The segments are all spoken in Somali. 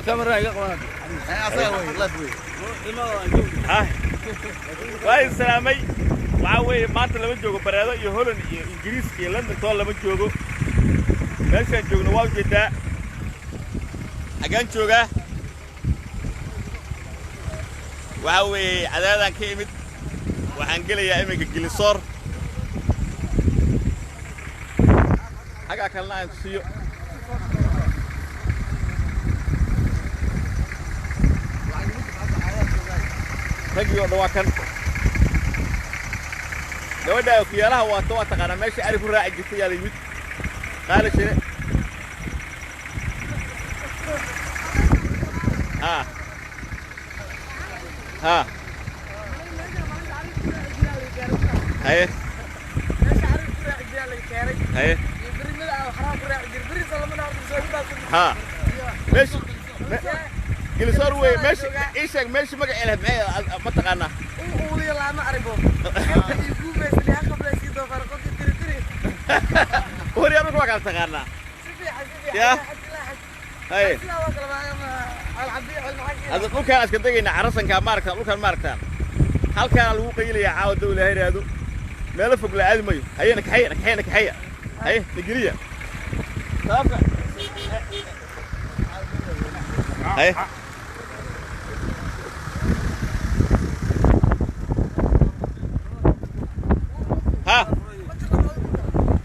Kamera iga qaban. Asaga wey, live wey. Ah, waa idin salaamay. Waxaa weeye maanta lama joogo Bareedo iyo Holland iyo Ingiriiska iyo London toon lama joogo. Meeshaan joogno waa ujeedaa. Xaggaan joogaa? Waxaa weeye Cadaadaan ka imid, waxaan gelayaa iminka Gilisoor. Xaggaa kalena aan tusiyo. Raggii oo dhan waa kan. Gabadha okuyaalaha waata waa taqaanaa, meesha ari ku raaci jirtay yaa la yimid. Qaali shire ha ha haye haye ha meesha Gilisoor wey. Meesha ii sheeg, meesha magaceeda lahayd maxay, ma taqaanaa? Waryaa, marka waa kala taqaanaa ya. Haye, hadda dhulkaan iska degaynaa, carasankaa maaragtaan, dhulkaan maaragtaan, halkaana lagu qaylayaa caawa dow ilaahay yidhaahdo. Meelo fog la aadi mayo. Haye, nakaxeya, nakaxeya, nakaxeya. Haye, nageliya sababka. Haye, ha,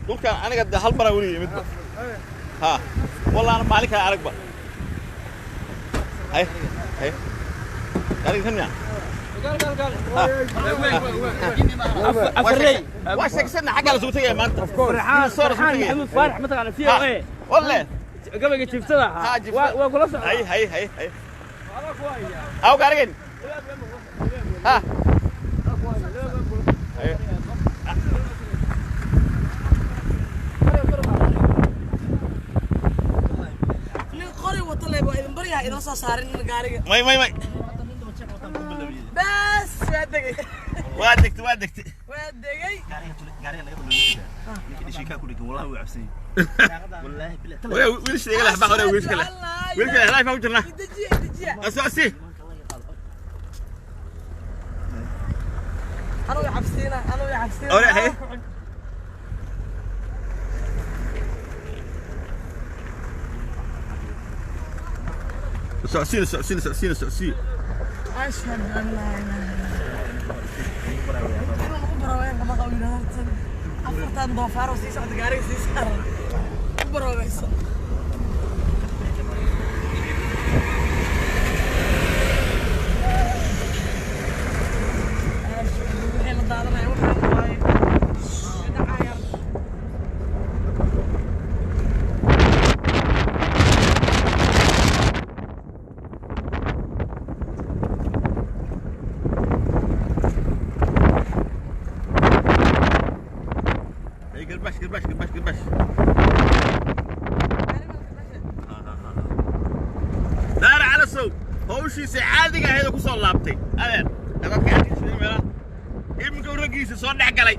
dhulkaan aniga de hal maraan weliga yimidba ha, wallaana maalin kale aragba. Haye haye, gaariga kan miya? Afarey. Waa sheegsana, xaggaa lasugu tegaya maanta. Farxaan. Soo lasugu Farxaan tegaya. Maxamuud Faarax, mataqaana VOA? Walle gabayga jiiftada Ha, ahaa. jiiftada. Waa kula socdaa. Hay hay hay hay, aw gaarigan ha. Hay. Nin qori wato leh waa idin baryaha idin soo saarin gaariga. May may may. Bas, waa degay. Waa degtay, waa degtay. Waa degay. Ninka dhishikaa ku dhegan, wallahi wuu cabsan yahay, wallahi bilaa. Waya wiilsha iga lex baa hore, wiilka leh, wiilka leh live baan ku jirnaa. Dejiya, dejiya. Asoo si. Anuu cabsiina, anuu cabsiina. Ore, haye. Socodsiina, socodsiina, socodsiina, socodsiina. Ashhadu an laa ilaaha illa Allah. Inuu lagu baroobeyn kama qabo yidhahdo afartan doofaar oo sii socda gaariga sii saaran ku baroobeyso. Wixii la daadanaya waxaan waaye dhacayaan. Hey, garbash, garbash, garbash, garbash. Daara Calasow hawshiisa caadiga ahayd oo ku soo laabtay. Adeer, dadka arkiisa meelaha iminka uu raggiisa soo dhex galay.